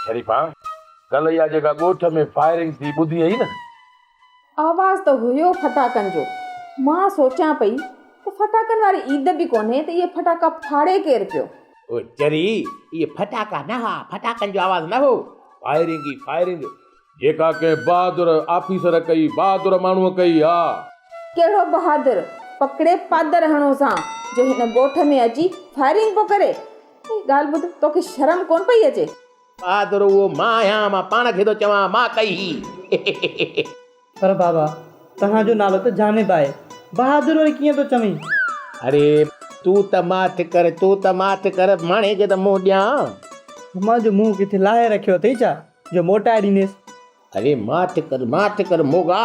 شريفا، ڪلهه اها جيڪا ڳوٺ ۾ فائرنگ ٿي ٻڌي هئي نه؟ آواز ته هيو ڦٽاڪن جو. مان سوچيان پئي ته ڦٽاڪن واري عيد به ڪونهي ته اهي ڦٽاڪا ڦاڙي ڪير پيو؟ او چري، اهي ڦٽاڪا نه ها، ڦٽاڪن جو آواز نه هو. فائرنگ ئي فائرنگ، جيڪا ڪنهن بهادر آفيسر ڪئي، بهادر ماڻهوء ڪئي، ها. ڪهڙو بهادر، پڪڙي پادر هڻوسان، جو هن ڳوٺ ۾ اچي فائرنگ پيو ڪري. هي ڳالهه ٻڌ، توکي شرم ڪونه پئي اچي؟ بهادر اهو مان آهيان، مان پاڻ کي ٿو چوان، مان ڪئي هي. پر بابا، توهان جو نالو ته جانب آهي، بهادر وري ڪيئن ٿو چوين؟ اڙي تون ته ماٺ ڪر، تون ته ماٺ ڪر، ماڻهي کي ته منهن ڏيان. امان جو منهن ڪٿي لاهي رکيو اٿئي ڇا، جو موٽائي ڏينديس؟ اڙي ماٺ ڪر، ماٺ ڪر موڳا،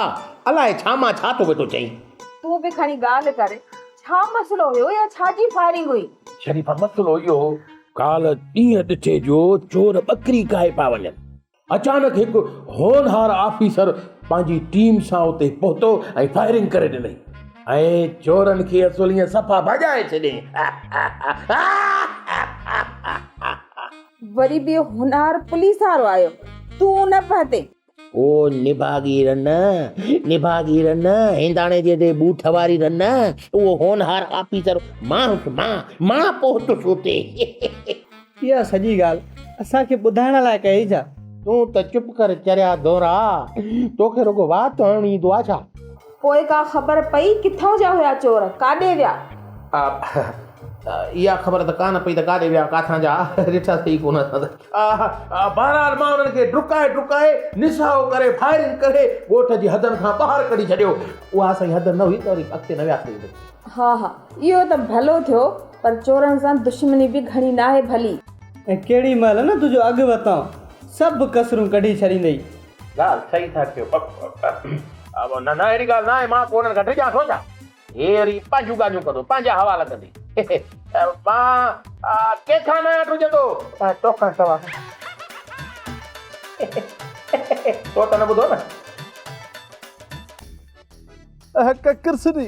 الائي ڇا مان ڇا ٿو ويٺو چئين. تون به کڻي ڳالهه ڪر، ڇا مسئلو هيو يا ڇا جي فائرنگ هئي؟ شريفا، مسئلو اهو هو، ڪالهه ڏينهن ڏٺي جو چور ٻڪري ڪاهي پيا وڃن. اچانڪ هڪ هونهار آفيسر پنهنجي ٽيم سان اتي پهتو ۽ فائرنگ ڪري ڏنائين ۽ چورن کي اصل ائين صفا ڀڄائي ڇڏيائين. وري به هونهار پوليس وارو آيو، تون نه پهتين. او نڀاڳي رن، نڀاڳي رن، هنداڻي جيڏي ٻوٺ واري رن، اهو هونهار آفيسر مان هوس، مان، مان پهتس اتي. اها سڄي ڳالهه اسان کي ٻڌائڻ لاء ڪئي ڇا؟ تون ته چپ ڪر چريا دورا، توکي رڳو وات هڻڻ ايندو آ ڇا؟ پوء ڪا خبر پئي ڪٿئون جا هيا چور، ڪاڏي ويا؟ اها خبر ته ڪانه پئي ته ڪاڏي ويا، ڪاٿان جا، ڏٺاسين ئي ڪونه اسان ته. بهرحال مان انهن کي ڊڪائي ڊڪائي نساهو ڪري فائرنگ ڪري ڳوٺ جي حدن کان ٻاهر ڪڍي ڇڏيو. اها اسان جي حد نه هئي ته وري اڳتي نه وياسين. ها ها اهو ته ڀلو ٿيو پر چورن سان دشمني به گهڻي ناهي ڀلي. ۽ ڪهڙي مهل نه تنهنجو اگهه وتان سڀ ڪسرون ڪڍي ڇڏيندئي. ڳالهه صحيح ٿا ڪيو پر نه نه اهڙي ڳالهه ناهي مان ڪو انهن کان ڊڄان ٿو ڇا؟ هي وري پنهنجون ڳالهيون ڪندو پنهنجا حوالا ڪندي مان ڪنهن کان ناهيان ڊڄندو پر توکان سوا. تو ته نه ٻڌو نه. اهڪ ڪرسني،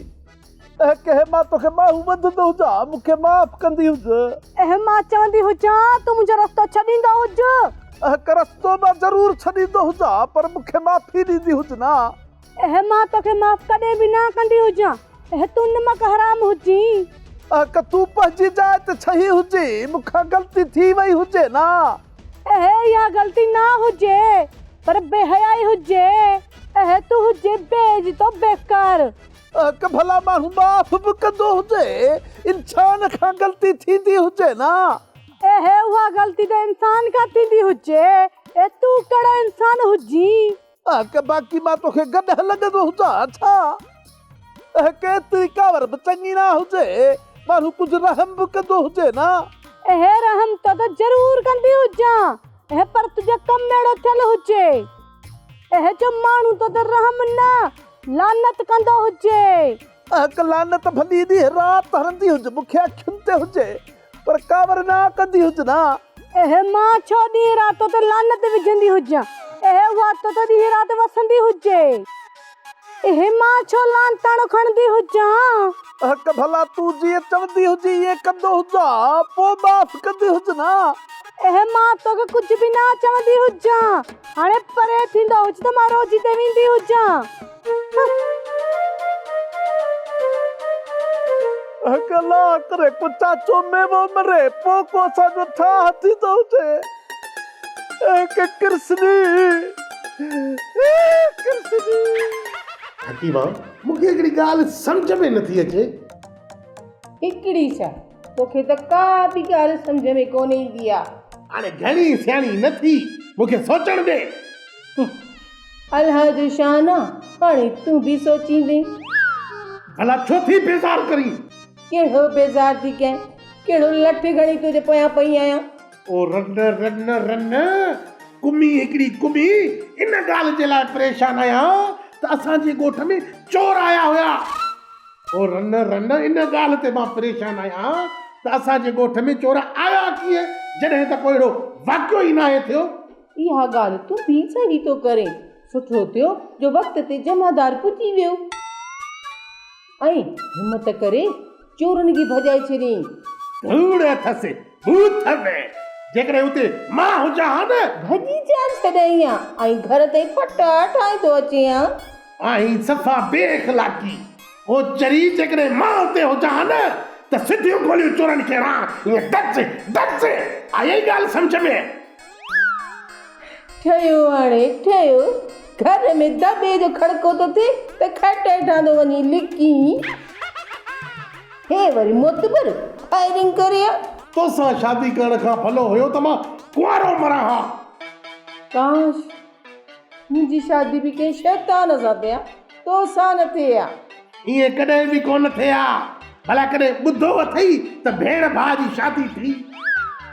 اهڪ هي مان توکي ٻانهون ٻڌندو هجان، مون کي معاف ڪندي هج. اهي مان چوندي هجان، تون منهنجو رستو ڇڏيندو هج. اهڪ رستو مان ضرور ڇڏيندو هجان، پر مون کي معافي ڏيندي هج نه. اهي مان توکي معاف ڪڏهن به نه ڪندي هجان، اهي تون نمڪ حرام هجين. اهڪ تون پنهنجي جاء تي ڇهي هجين، مون کان غلطي ٿي وئي هجي نه. اهي اها غلطي نه هجي، پر بي حيائي هجي. اهي تون هجين بي عزتو بيڪار. اهڪ ڀلا ماڻهو معاف به ڪندو هجي، انسان کان غلطي ٿيندي هجي نه. اهي اها غلطي ته انسان کان ٿيندي هجي، اي تون ڪهڙو انسان هجين. اهڪ باقي مان توکي گڏهه لڳندو هجان ڇا؟ اهڪ ايتري ڪاوڙ به چڱي نه هجي، ماڻهو ڪجهه رحم به ڪندو هجي نه. اهي رحم تو ته ضرور ڪندي هجان، اهي پر تنهنجو ڪم اهڙو ٿيل هجي. اهي جو ماڻهو تو تي رحم نه لعنت ڪندو هجي. اهڪ لعنت ڀلي ڏينهن رات هڻندي هج مون کي اکين تي هجي پر ڪاوڙ نه ڪندي هج نه. اهي مان ڇو ڏينهن رات تو تي لعنت وجهندي هجان اهي اها تو تي ڏينهن رات وسندي هجي. اهي مان ڇو لعنتاڻو کڻندي هجان. اهڪ ڀلا تون جيئن چوندي هجين ايئن ڪندو هجان پوء معاف ڪندي هج نه. اهي مان توکي ڪجهه به نه چوندي هجان هاڻي پري ٿيندو هج ته مان روزي تي ويندي هجان. اهڪ الله ڪري ڪو چاچو ميوو مري پوء ڪو اسان جو ٺاهه ٿيندو هجي. اهڪ ڪرسني ڪرسني. حڪيما، مون کي هڪڙي ڳالهه سمجهه ۾ نٿي اچي. هڪڙي ڇا، توکي ته ڪا به ڳالهه سمجهه ۾ ڪونه ايندي آ. هاڻي گهڻي سياڻي نه ٿي، مون کي سوچڻ ڏي. الله جو شان آ، هاڻي تون به سوچيندين. ڀلا ڇو ٿي بيزار ڪرين؟ ڪهڙو بيزار ٿي ڪيان، ڪهڙو لٺ کڻي تنهنجي پويان پئي آهيان. او رن رن رن، ڪمي هڪڙي ڪمي، ان ڳالهه جي لاء پريشان آهيان ته اسان جي ڳوٺ ۾ چور آيا هيا. او رن رن، ان ڳالهه تي مان پريشان آهيان ته اسان جي ڳوٺ ۾ چور آيا ڪيئن، جڏهن ته ڪو اهڙو واقعو ئي ناهي ٿيو. اها ڳالهه تون به صحيح ٿو ڪرين. سٺو ٿيو جو وقت تي جمعدار پڄي ويو ۽ همت ڪري چورن کي ڀڄائي ڇڏيائين. ڌوڙ اٿس ٻوٿ ۾، جيڪڏهن اتي مان هجان ها نه. ڀڄي جان ڇڏائين ها ۽ گهر تائين پٽا ٺاهيندو اچين ها. آهين صفا بي اخلاقي. او چري جيڪڏهن مان اتي هجان ها نه ته سڌيون گوليون چورن کي هڻان ائين ڊز ڊز. آئي ڳالهه سمجهه ۾. ٺهيو هاڻي ٺهيو. گهر ۾ دٻي جو کڙڪو ٿو ٿئي ته کٽ هيٺان ٿو وڃي لڪين. هي وري معتبر فائرنگ ڪري ها. توسان شادي ڪرڻ کان ڀلو هيو ته مان ڪنوارو مران ها. ڪاش منهنجي شادي به ڪنهن شيطان سان ٿئي ها، توسان نه ٿئي ها. ائين ڪڏهن به ڪونه ٿئي ها. ڀلا ڪڏهن ٻڌو اٿئي ته ڀيڻ ڀاء جي شادي ٿي؟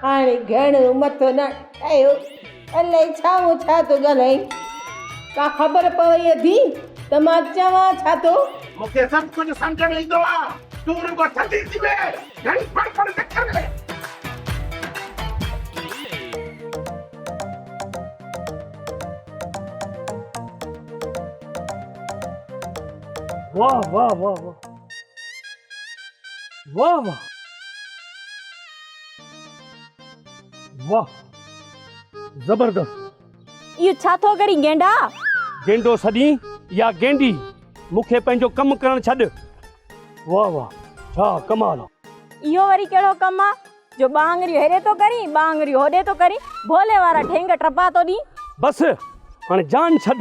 هاڻي گهڻو مٿو نه ٺاهيو. الائي ڇا مون ڇا ٿو ڳالهائين. ڪا خبر پوي اٿي ته مان چوان ڇا ٿو. مون کي سڀ ڪجهه سمجهه ۾ ايندو آ. تون رڳو ٿڌي ٿي ويهه. گهڻي بڙ بڙ نه ڪر. واه واه واه واه واه واه واه زبردست. اهو ڇا ٿو ڪرين گينڊا؟ گينڊو سڏين يا گينڊي، مون کي پنهنجو ڪم ڪرڻ ڇڏ. واه واه ڇا ڪمال آ. اهو وري ڪهڙو ڪم آ جو ٻه آڱريون هيڏي ٿو ڪرين ٻه آڱريون هوڏي ٿو ڪرين، ڀولي وارا ٺينگ ٽپا ٿو ڏين. بس هاڻي جان ڇڏ،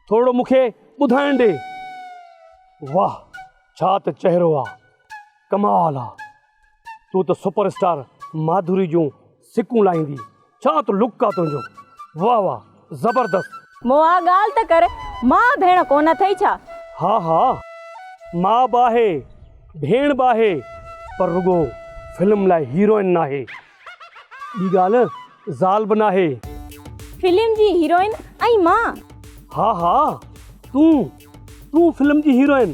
ٿورڙو مون کي ٻڌائڻ ڏي. واه ڇا ته چهرو آ، ڪمال آ. تون ته سپر اسٽار ماڌوري جون سڪون لاهيندي. ڇا ته لڪ آ تنهنجو. واه واه زبردست. موئا ڳالهه ته ڪر، ماء ڀيڻ ڪونه اٿئي ڇا؟ ها ها ماء به آهي ڀيڻ به آهي پر رڳو فلم لاء هيروئن ناهي. ٻي ڳالهه زال به ناهي. فلم جي هيروئن ۽ مان؟ ها ها تون تون فلم جي هيروئن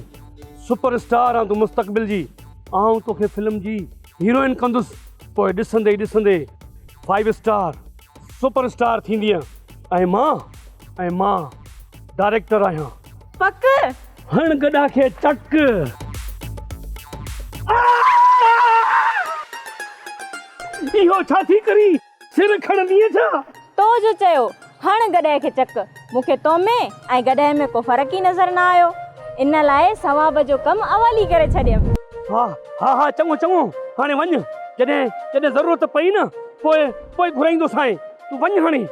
سپر اسٽار آن تون مستقبل جي آئون توکي فلم جي هيروئن ڪندس پوء ڏسندي ئي ڏسندي فائيو اسٽار سپر اسٽار ٿيندينء ۽ مان ۽ مان ڊائريڪٽر آهيان. پڪ؟ هڻ گڏهه کي چڪ. اهو ڇا ٿي ڪرين؟ سر کڻندينء ڇا؟ تو جو چيو، هڻ گڏهه کي چڪ. مون کي تو ۾ ۽ گڏهه ۾ ڪو فرق ئي نظر نه آيو. ان لاء ثواب جو ڪم اول ئي ڪري ڇڏيم. ها ها ها چڱو چڱو هاڻي وڃ. جڏهن جڏهن ضرورت پئي نه پوء پوء گهرائيندوسانء. تون وڃ هاڻي.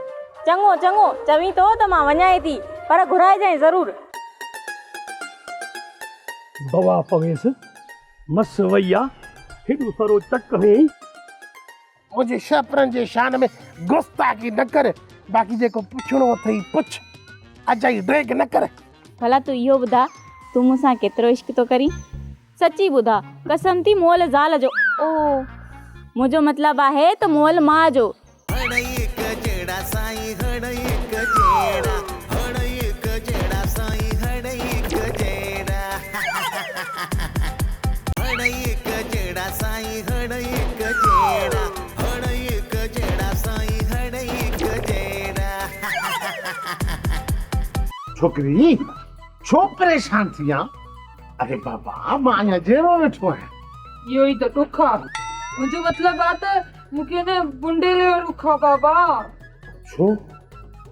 چڱو چڱو چوين ٿو ته مان وڃانء ٿي، پر گهرائجانء ضرور. بوا پويس، مس وئي آ، هيڏو سارو چڪ هنيائين. منهنجي شهپرن جي شان ۾ گستاخي نه ڪر، باقي جيڪو پڇڻو اٿئي پڇ، اجائي ڊيگهه نه ڪر. ڀلا تون اهو ٻڌاء، تون مون سان ڪيترو عشق ٿو ڪرين؟ سچي ٻڌاء، قسم ٿي مئل زال جو، او، منهنجو مطلب آهي ته مئل ماء جو. ڇوڪري، ڇو پريشان ٿي آن؟ اڙي بابا، مان اڃا جيئرو ويٺو آهيان. اهو ئي ته ڏک آ. منهنجو مطلب آ ته مون کي ان بنڊيل جو ڏک آ بابا. ڇو؟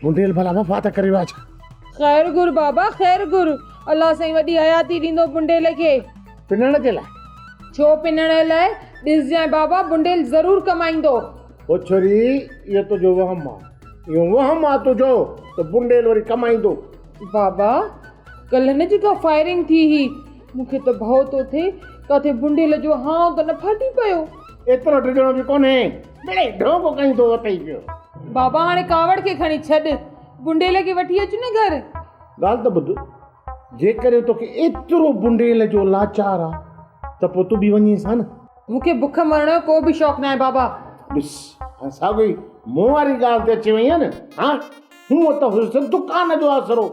بنڊيل ڀلا وفات ڪري ويو آ ڇا؟ خير گهر بابا خير گهر. الله سائين وڏي حياتي ڏيندو بنڊيل کي. پنڻ جي لاء؟ ڇو پنڻ لاء؟ ڏسجانء بابا بنڊيل ضرور ڪمائيندو. او ڇوري اهو تنهنجو وهم آ. اهو وهم آ تنهنجو ته بنڊيل وري ڪمائيندو. بابا ڪلهه نه جيڪا فائرنگ ٿي هئي مون کي ته ڀؤ ٿو ٿئي ڪاٿي بنڊيل جو هانء ته نه ڦاٽي پيو. ايترو ڊڄڻو به ڪونهي. مڙئي ڍونگ ڪندو وتئي پيو. بابا هاڻي ڪاوڙ کي کڻي ڇڏ. بنڊيل کي وٺي اچ نه گهر. ڳالهه ته ٻڌ. جيڪڏهن توکي ايترو بنڊيل جو لاچار آ ته پوء تون به وڃينس ها نه. مون کي بک مرڻ جو ڪو به شوق ناهي بابا. ڏس هاڻي ساڳيو ئي مون واري ڳالهه تي اچي وئين نه ها. هونء ته هيس دڪان جو آسرو،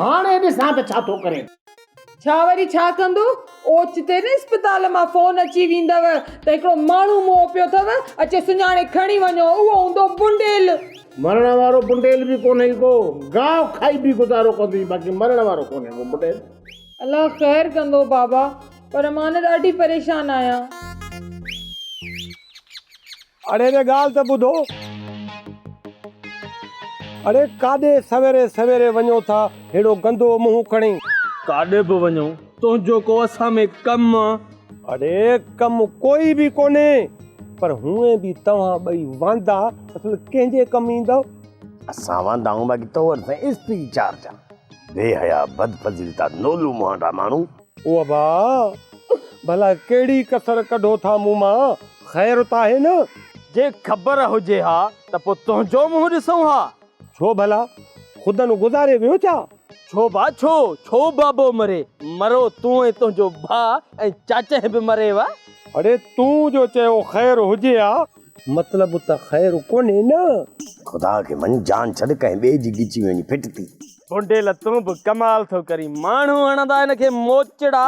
هاڻي ڏسان ته ڇا ٿو ڪرين. ڇا وري ڇا ڪندو؟ اوچتي نه اسپتال مان فون اچي ويندو ته هڪڙو ماڻهو مئو پيو اٿو، اچي سڃاڻي کڻي وڃو، اهو هوندو بنڊيل. مرڻ وارو بنڊيل به ڪونهي ڪو، گاهه کائي به گذارو ڪندي، باقي مرڻ وارو ڪونهي ڪو بنڊيل. الله خير ڪندو بابا، پر مان نه ڏاڍي پريشان آهيان. اڙي ري ڳالهه ته ٻڌو. اڙي ڪاڏي سويري سويري وڃو ٿا ههڙو گندو منهن کڻي. ڪاڏي به وڃون تنهنجو ڪو اسان ۾ ڪم. اڙي ڪم ڪوئي به ڪونهي پر هونئن به توهان ٻئي واندا اصل ڪنهن جي ڪم ايندؤ. اسان واندا آهيون باقي تو وٽ سائين استري چارج آ. بي حيا بد فضيلتا نولو مهانڊا ماڻهو. او ابا ڀلا ڪهڙي ڪسر ڪڍو ٿا مون مان، خير ته آهي نه؟ جي خبر هجي ها ته پوء تنهنجو منهن ڏسون ها. ڇو ڀلا، خدن گذاري ويو ڇا؟ ڇو ڀا ڇو، ڇو بابو مري، مرو تون ۽ تنهنجو ڀاء ۽ چاچهين به مري وا. اڙي تون جو چيو خير هجي ها، مطلب ته خير ڪونهي نه. خدا کي مڃ، جان ڇڏ، ڪنهن ٻئي جي ڳچي ۾ وڃي ڦٽ ٿي. ڀونڊيل تون به ڪمال ٿو ڪرين، ماڻهو هڻندا هن کي موچڙا،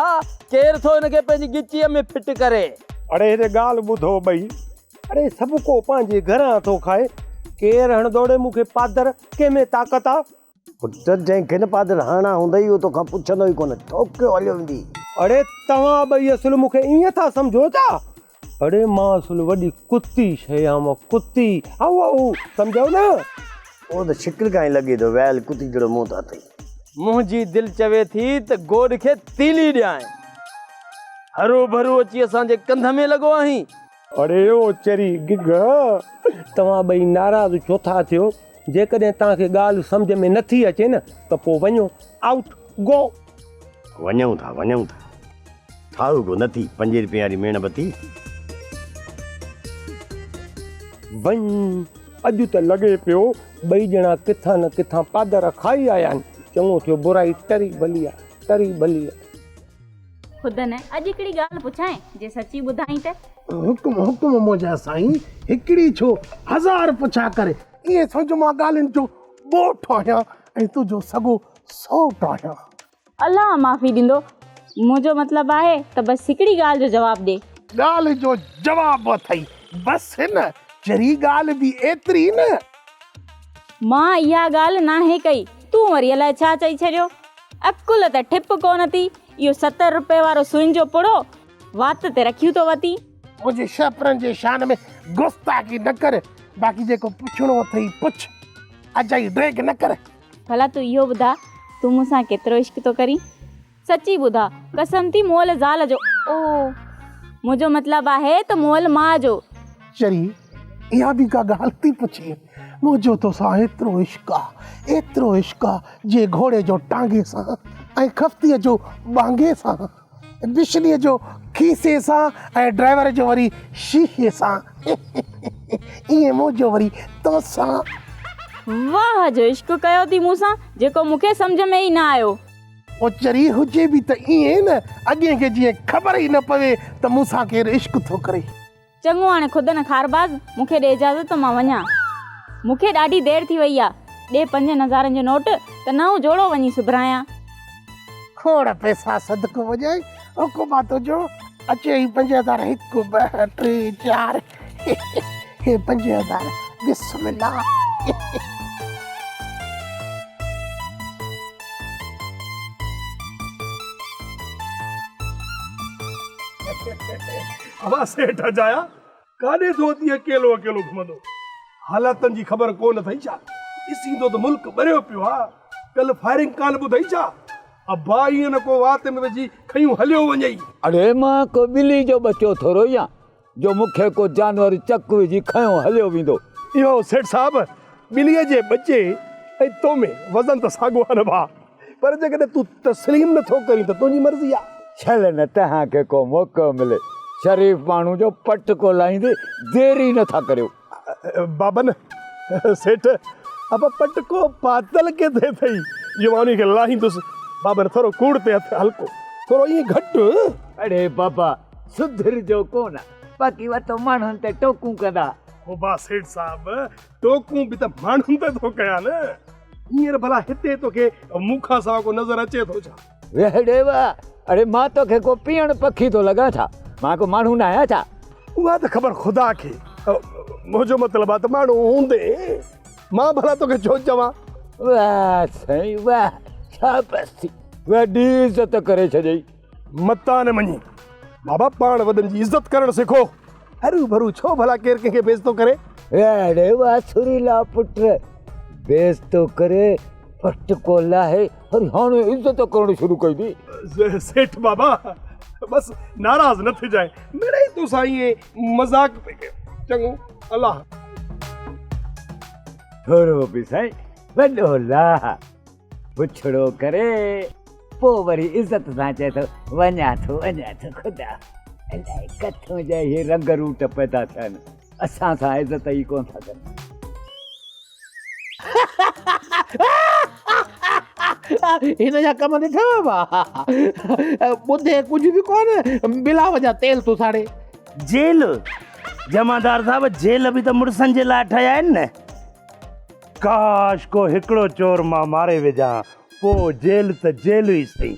ڪير ٿو هن کي پنهنجي ڳچيء ۾ ڦٽ ڪري. اڙي هتي ڳالهه ٻڌو ٻئي، اڙي سڀ ڪو پنهنجي گهران ٿو کائي، ڪير هڻندو ڙي مون کي پادر، ڪنهن ۾ طاقت آ؟ پٽ جنهن کي نه پادر هڻڻا هوندئي اهو توکان پڇندو ئي ڪونه، ٺوڪيو هليو ويندي. اڙي توهان ٻئي اصل مون کي ائين ٿا سمجهو ڇا؟ اڙي مان اصل وڏي ڪتي شيء آهيان مان ڪتي، آئو آئو سمجهيو نه؟ اهو ته شڪل کان ئي لڳي ٿو ويل ڪتي جهڙو منهن ته اٿئي. منهنجي دل چوي ٿي ته گوڏ کي تيلي ڏيانء. هروڀرو اچي اسان جي ڪنڌ ۾ لڳو آهين. اڙي او چري گگهه، توهان ٻئي ناراض ڇو ٿا ٿيو؟ جيڪڏهن توهان کي ڳالهه سمجهه ۾ نٿي اچي نه ته پوء وڃو، آئوٽ، گو. وڃون ٿا، وڃون ٿا. ٺاهه ڪو نه ٿي، پنجين رپين واري ميڻ بتي. وڃ، اڄ ته لڳي پيو ٻئي ڄڻا ڪٿان نه ڪٿان پادر کائي آيا آهن. چڱو ٿيو برائي ٽري ڀلي آ، ٽري ڀلي آ. خدن، اڄ هڪڙي ڳالهه پڇانء، جي سچي ٻڌائين ته؟ حڪم حڪم منهنجا سائين، هڪڙي ڇو هزار پڇا ڪري. ائين سمجهه مان ڳالهين جو ڳوٺ آهيان ۽ تنهنجو سڳو سئوٽ آهيان. الله معافي ڏيندو، منهنجو مطلب آهي ته بس هڪڙي ڳالهه جو جواب ڏي. ڳالهه جو جواب اٿئي، بس هن چري ڳالهه به ايتري نه. مان اها ڳالهه ناهي ڪئي، تون وري الائي ڇا چئي ڇڏيو. عقل ته ٺپ ڪونه ٿي، اهو ستر روپئي وارو سوئن جو پڙو وات تي رکيون ٿو وتين. منهنجي شهپرن جي شان ۾ گستاخي نه ڪر، باقي جيڪو پڇڻو اٿئي پڇ، اجائي ڊيگهه نه ڪر. ڀلا تون اهو ٻڌاء، تون مون سان ڪيترو عشق ٿو ڪرين؟ سچي ٻڌاء، قسم ٿي مئل زال جو، او منهنجو مطلب آهي ته مئل ماء جو. چري، اها به ڪا ڳالهه ٿي پڇين؟ منهنجو توسان ايترو عشق آ، ايترو عشق آ، جيئن گهوڙي جو ٽانگي سان ۽ خفتيء جو ٻانگي سان، بشنيء جو کيسي سان ۽ ڊرائيور جو وري شيشي سان، ائين منهنجو وري توسان. واهه جو عشق ڪيو ٿي مون سان، جيڪو مون کي سمجهه ۾ ئي نه آيو. او چري هجي به ته ائين نه، اڳئين کي جيئن خبر ئي نه پوي ته مون سان ڪير عشق ٿو ڪري. چڱو هاڻي خود نه خارباز، مون کي ڏي اجازت ته مان وڃان. مون کي ڏاڍي دير ٿي وئي آ. ڏي پنجن هزارن جو نوٽ ته نئون جوڙو وڃي سبرايان. کوڙ پئسا صدقو وڃائي، حڪم آ تنهنجو، اچي هي 5000 هڪ، ٻه، ٽي، چار، هي 5000، بسم الله. ابا سيٺ اجايا ڪاڏي ٿو اٿي اڪيلو اڪيلو گهمندو حالاتن جي خبر ڪو نه اٿئي ڇا ڏسيندو ته ملڪ ٻريو پيو آ ڪل فائرنگ ڪانه ٻڌئي ڇا ابا ائين نه ڪو وات ۾ وجهي کنيون هليو وڃئي. اڙي مان ڪو ٻلي جو ٻچو ٿورو ئي آن جو مون کي ڪو جانور چڪ وجهي کنيو هليو ويندو. اهو سيٺ صاحب ٻليء جي ٻچي ۽ تو ۾ وزن ته ساڳو آ نه ڀاء پر جيڪڏهن تون تسليم نه ٿو ڪرين ته تنهنجي مرضي آ. ڇل نه تنهان کي ڪو موقعو ملي. شريف ماڻهو جو پٽڪو لاهيندي دير ئي نه ٿا ڪريو. بابن، سيٺ، ابا پٽڪو پاتل ڪٿي اٿئي جو مان انهي کي لاهيندس. بابن، ٿورو ڪوڙ تي هٿ هلڪو، ٿورو ائين گهٽ. اڙي بابا، سڌرجو ڪونه، باقي وتو ماڻهن تي ٽوڪون ڪندا. ابا سيٺ صاحب، ٽوڪون به ته ماڻهن تي ٿو ڪيان نه. هينئر ڀلا هتي توکي مون کان سوا ڪو نظر اچي ٿو ڇا؟ ويهه ڙي وهه، اڙي مان توکي ڪو پيئڻ پکي ٿو لڳان ڇا؟ مان ڪو ماڻهو نه آهيان ڇا؟ اها ته خبر خدا کي. منهنجو مطلب آهي ته ماڻهو هوندي مان ڀلا توکي ڇو چوان؟ واهه سائين واهه، شابس ٿي، وڏي عزت ڪري ڇڏيئي. متان نه مڃين. بابا پاڻ وڏن جي عزت ڪرڻ سکو. هرو ڀرو ڇو ڀلا ڪير ڪنهن کي بيعزتو ڪري؟ اڙي واهه سريلا پٽ، بيعزتو ڪري پٽڪو لاهي وري هاڻي عزت ڪرڻ شروع ڪئي ٿي. سيٺ بابا بس ناراض نه ٿجانء، مڙئي توسان ائين مذاق پئي ڪيو. چڱو الله. ٿورو به سائين وڏو لاهه. بڇڙو ڪري پوء وري عزت سان چئي ٿو وڃان ٿو وڃان ٿو خدا الائي ڪٿون جا اهي رنگ روٽ پيدا ٿيا آهن اسان سان عزت ئي ڪونه ٿا ڪن. هن جا ڪم ڏٺو ڀا ٻڌي ڪجهه به ڪونه بلاو جا تيل ٿو ساڙي. جيل جمعدار صاحب جيل به ته مڙسن جي لاء ٺهيا آهن نه. ڪاش ڪو هڪڙو چور مان ماري وجهان پوء جيل ته جيل ئي سهي.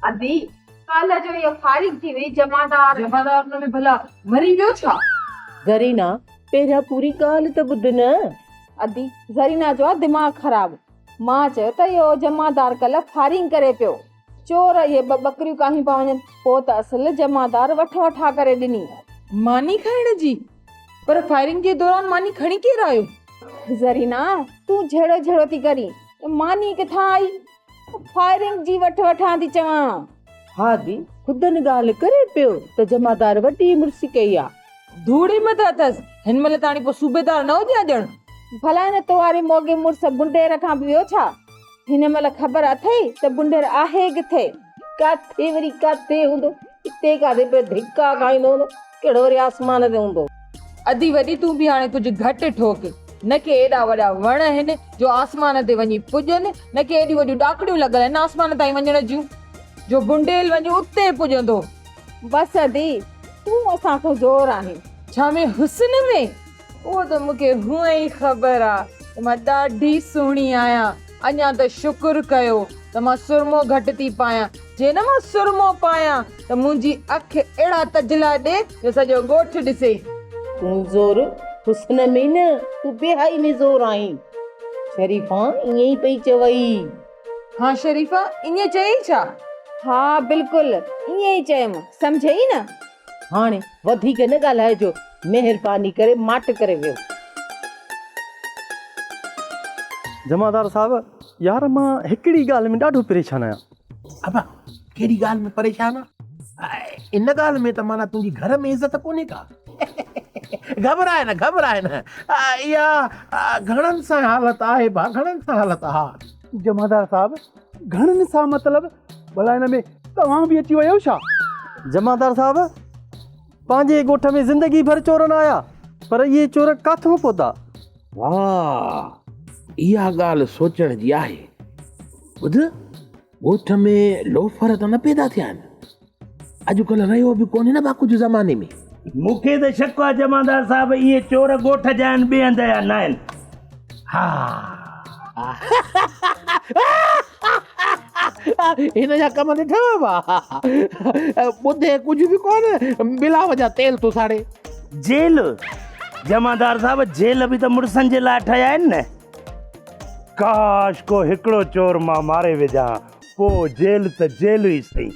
ادي ڪالهه جو اهو فارغ ٿي وئي جمعدار. جمعدار ان ۾ ڀلا مري ويو ڇا؟ زرينا پهريان پوري ڳالهه ته ٻڌ نه. ادي زرينا جو آ دماغ خراب. مان چيو ته اهو جمعدار ڪلهه فارينگ ڪري پيو. چور اهي ٻه ٻڪريون ڪاهيون پيا وڃن. پوء ته اصل جمعدار وٺ وٺا ڪري ڏني. ماني کائڻ جي؟ پر فائرنگ جي دوران ماني کڻي ڪير آيو؟ زرينا تون جهيڙو جهيڙو ٿي ڪرين. ماني ڪٿان آئي؟ فائرنگ جي وٺ وٺان ٿي چوان. ها the, خودن ڳالهه ڪري پيو ته جمعدار وڏي مڙسي ڪئي آ. ڌوڙ همت اٿس، هن مهل تاڻي پوء صوبيدار نه هجي ها ڄڻ. ڀلا هن تو واري موڳي مڙس بنڊير کان به ويو ڇا؟ هن مهل خبر اٿئي ته بنڊير آهي ڪٿي؟ ڪاٿي وري ڪاٿي هوندو، اتي ڪاٿي پيو ڌڪا کائيندو هوندو، ڪهڙو وري آسمان تي هوندو. ادي وڏي تون به هاڻي ڪجهه گهٽ ٺوڪ، نه ڪي ايڏا وڏا وڻ آهن جو آسمان تي وڃي پڄن، نه ڪي ايڏيون وڏيون ڏاڪڻيون لڳل آهن آسمان تائين وڃڻ جون، جو بنڊيل وڃي اتي پڄندو. بس ادي تون اسان کان زور آهين. ڇا ۾ حسن ۾؟ اهو ته مون کي هونئن ئي خبر آ ته مان ڏاڍي سهڻي آهيان. اڃا ته شڪر ڪيو ته مان سرمو گهٽ ٿي پايان. جي نه مان سرمو پايان ته منهنجي اک اهڙا تجلا ڏي جو سڄو ڳوٺ ڏسي. تون زور حسن ۾ نه تون بيهائي ۾ زور آهين. شريفا ائين ئي پئي چوئي. ها شريفا ائين چيئي ڇا؟ ها بلڪل ائين ئي چيم سمجهيئي نه؟ هاڻي وڌيڪ نه ڳالهائجو مهرباني ڪري ماٺ ڪري ويهو. جمعدار صاحب يار مان هڪڙي ڳالهه ۾ ڏاڍو پريشان آهيان. ابا ڪهڙي ڳالهه ۾ پريشان آ؟ ان ڳالهه ۾ ته معنيٰ تنهنجي گهر ۾ عزت ڪونهي ڪا. گهٻراء نه گهٻراء نه اها گهڻن سان حالت آهي ڀا گهڻن سان حالت آ. جمعدار صاحب گهڻن سان مطلب ڀلا ان ۾ توهان به اچي ويو ڇا؟ جمعدار صاحب پنهنجي ڳوٺ ۾ زندگي ڀر چور نه آيا پر اهي چور ڪاٿون پهتا؟ واهه اها ڳالهه سوچڻ جي آهي. ٻڌ ڳوٺ ۾ لوفر ته نه پيدا ٿيا آهن. اڄڪلهه رهيو به ڪونهي نه با ڪجهه زماني ۾. مون کي ته شڪ آ جمعدار صاحب اهي چور ڳوٺ جا آهن ٻئي هنڌ جا ناهن. ها. هن جا ڪم ڏٺو با ٻڌي ڪجهه به ڪونه بلاو جا تيل ٿو ساڙي. جيل جمعدار صاحب جيل به ته مڙسن جي لاء ٺهيا آهن نه. ڪاش ڪو هڪڙو چور مان ماري وجهان پوء جيل ته جيل ئي سهي.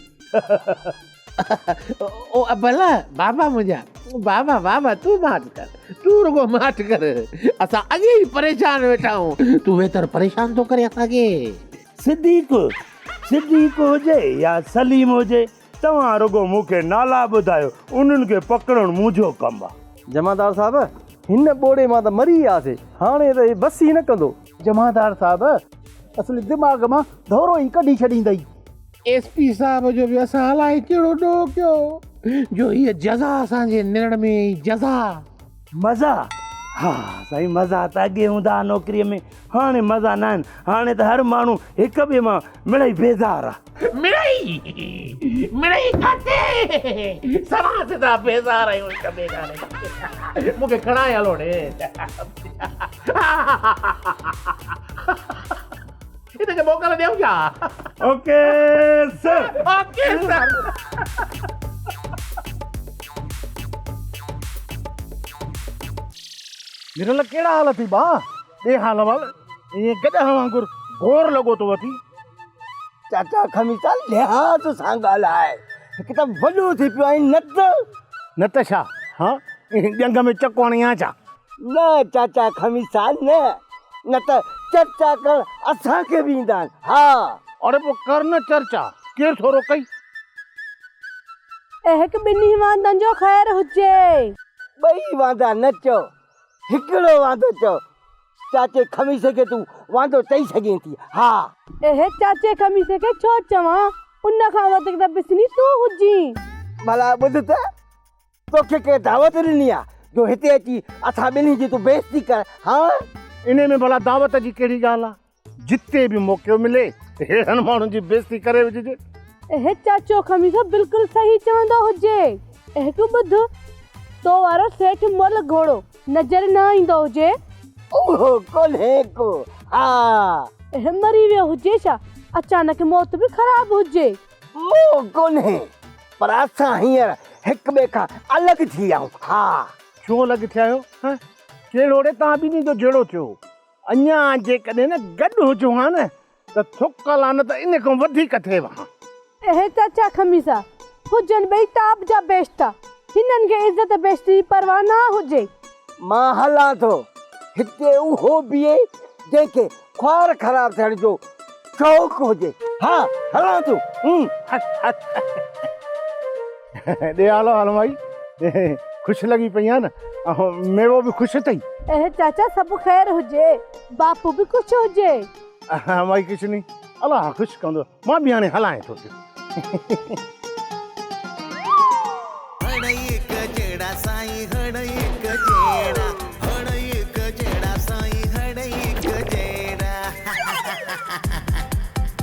او ابل بابا منهنجا بابا بابا تون ماٺ ڪر تون رڳو ماٺ ڪر اسان اڳي ئي پريشان ويٺا آهيون تون ويتر پريشان ٿو ڪرين اسان کي. صديق صديق هجي يا سليم هجي توهان رڳو مون کي نالا ٻڌايو انهن کي پڪڙڻ منهنجو ڪم آ. جمعدار صاحب هن ٻوڙي مان ته مري وياسي هاڻي ته هي بس ئي نه ڪندو. جمعدار صاحب اصل دماغ مان ڌورو ئي ڪڍي ڇڏيندئي. ايس پي صاحب جو به اسان الائي ڪهڙو ڏوهه ڪيو جو هيء جزا اسان جي نرڙ ۾ ۽ جزا. مزا؟ ها سائين مزا ته اڳي هوندا ها نوڪريء ۾ هاڻي مزا ناهن هاڻي ته هر ماڻهو هڪ ٻئي مان مڙئي بيزار آ. مڙئي مڙئي ڪاٿي سوا سڌا بيزار آهيون هڪ ٻئي کان مون کي کڻائي هلو ڙي. هن کي موڪل ڏيون ڇا؟ Okay sir. Okay sir. Niral ڪهڙا حال اٿئي ڀاء؟ ڏي حال احوال، ائين گڏهه وانگر گور لڳو ٿو وتين. چاچا خميسا لحاظ سان ڳالهاء، هڪ ته وڏو ٿي پيو آهين نه ته. نه ته ڇا؟ ها ڄنگهه ۾ چڪ هڻي آهيان ڇا؟ نه چاچا خميسا نه، نه ته چرچا ڪرڻ اسان کي به ايندا آهن، ها. اڙي پوء ڪر نه چرچا، ڪير ٿو روڪئي؟ اي هڪ ٻنهي واندن جو خير هجي. ٻئي واندا نه چئو، هڪڙو واندو چئو. چاچي خميسي کي تون واندو چئي سگهين ٿي، ها. اهي چاچي خميسي کي ڇو چوان، ان کان وڌيڪ ته پسني تون هجين. ڀلا ٻڌ ته، توکي ڪنهن دعوت ڏني آ جو هتي اچي اسان ٻنهي جي تون بيعزتي ڪر، ها؟ انهي ۾ ڀلا دعوت جي ڪهڙي ڳالهه آ؟ جتي به موقعو ملي ههڙن ماڻهن جي بيعزتي ڪري وجهجي. اهي چاچو خميسو بلڪل صحيح چوندو هجي. هڪ ٻڌ، تو وارو سيٺ مئل گهوڙو نظر نه ايندو هجي. اهو ڪونهي ڪو، ها. اهي مري ويو هجي ڇا؟ اچانڪ موت به خراب هجي. مئو ڪونهي، پر اسان هينئر هڪ ٻئي کان الڳ ٿي ويا آهيون، ها. ڇو الڳ ٿيا آهيو؟ هه، ڪهڙو ڙي توهان ٻنهي جو جهيڙو ٿيو هو؟ اڃا جيڪڏهن نه گڏ هجون ها نه ته ٿڪ لعنت ان کان وڌيڪ ٿئي ها. اهي چاچا خميسا هجن ٻئي تاب جا بيشتا، هنن کي عزت بيشتي جي پرواهه نه هجي. مان هلان ٿو، هتي اهو بيهي جنهن کي خوار خراب ٿيڻ جو شوق هجي. ها هلان ٿو. ڏي حال احوال مائي، خوش لڳي پئي آهين نه؟ ميوو به خوش اٿئي؟ اهي چاچا سڀ خير هجي، باپو به خوش هجي. مائي ڪشني، الله خوش ڪندو، مان به هاڻي هلانء ٿو پيو. هڙئي هڪ جهڙا سائين هڙئي هڪ جهڙا.